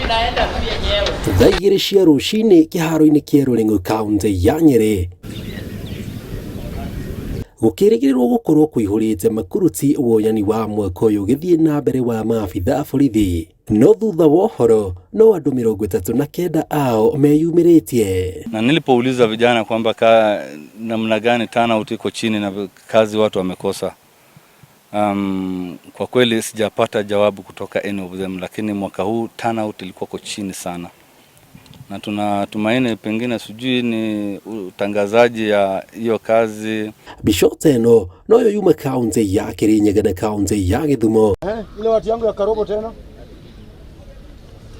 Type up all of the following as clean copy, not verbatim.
Thaa 2 cia rũcinĩ kĩharo-inĩ kĩa Rũrĩng'u kaũntĩ ya Nyĩrĩ gũkĩrĩgĩrĩrwo gũkorwo kũihũrĩte makuruti woyani wa mwaka ũyũ ũgĩthiĩ na mbere wa maabitha a borithi no thutha wa ũhoro no andũ 39 ao meyumĩrĩtie. Na nilipouliza vijana kwamba ka namna gani turnout iko chini na kazi watu wamekosa, kwa kweli sijapata jawabu kutoka any of them, lakini mwaka huu turnout ilikuwa ko chini sana, na tunatumaini pengine sijui ni utangazaji ya hiyo kazi. Mbica ta ĩno noyo yuma kaũntĩ ya Kirinyaga na kaũntĩ ya Gĩthumo. Ile watu yangu ya karobo tena.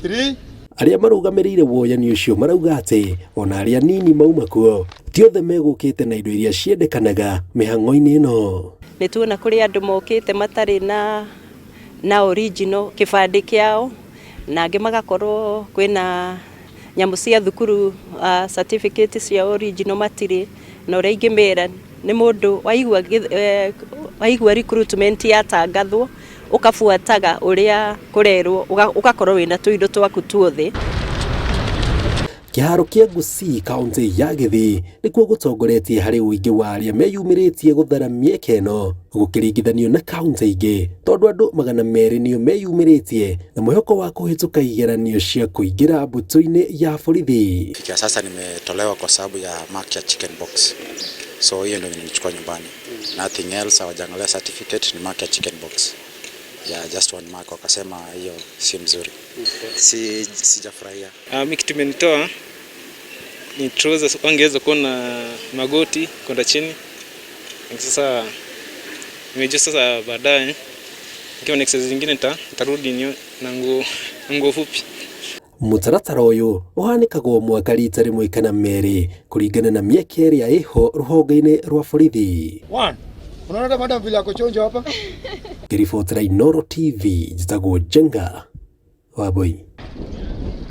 3. Arĩa marũgamĩrĩire woyani ũcio marauga atĩ ona arĩa nini mauma kuo ti othe megũkĩte na indo iria ciendekanaga mĩhang'o-inĩ ĩno. Nĩ tuona kũrĩ andũ mokĩte matarĩ na original kĩbandĩ kĩao, na angĩ magakorwo kwĩna nyamũ cia thukuru, certificate cia original matirĩ. Na ũrĩa ingĩmera nĩ mũndũ waigua recruitment yatangathwo ũkabuataga ũrĩa kũrerwo, ũgakorwo wĩna tũindo twaku tuothe. Kĩharo kĩa Gusii kaũntĩ ya Gĩthii nĩkuo gũtongoretie harĩ ũingĩ wa arĩa meyumĩrĩtie gũthara mĩeke ĩno gũkĩringithanio na kaũntĩ ingĩ, tondũ andũ 200 nĩo meyumĩrĩtie na mwĩhoko wa kũhĩtũka igeranio cia kũingĩra mbũtũ-inĩ ya borithi. Fikia sasa nimetolewa kwa sababu ya mark ya chicken pox. So hiyo ndio nilichukua nyumbani. Nothing else, hawajaangalia certificate, ni mark ya chicken pox. Yeah, just one mark, wakasema hiyo si mzuri. Sijafurahia. Mimi kitu imenitoa ni trousers, wangeweza kuwa na magoti kwenda chini. Sasa nimejua sasa baadaye nikiwa na exercise zingine nitarudi na nguo fupi. Mũtaratara ũyũ ũhanĩkaga o mwaka rita rĩmwe kana merĩ kũringana na mĩeke ĩrĩa ĩho rũhonge-inĩ rwa borithi. 1. Unaona madam vile ako chonjo hapa? Ngĩribotera Inooro TV, njĩtagwo Njenga Wambui.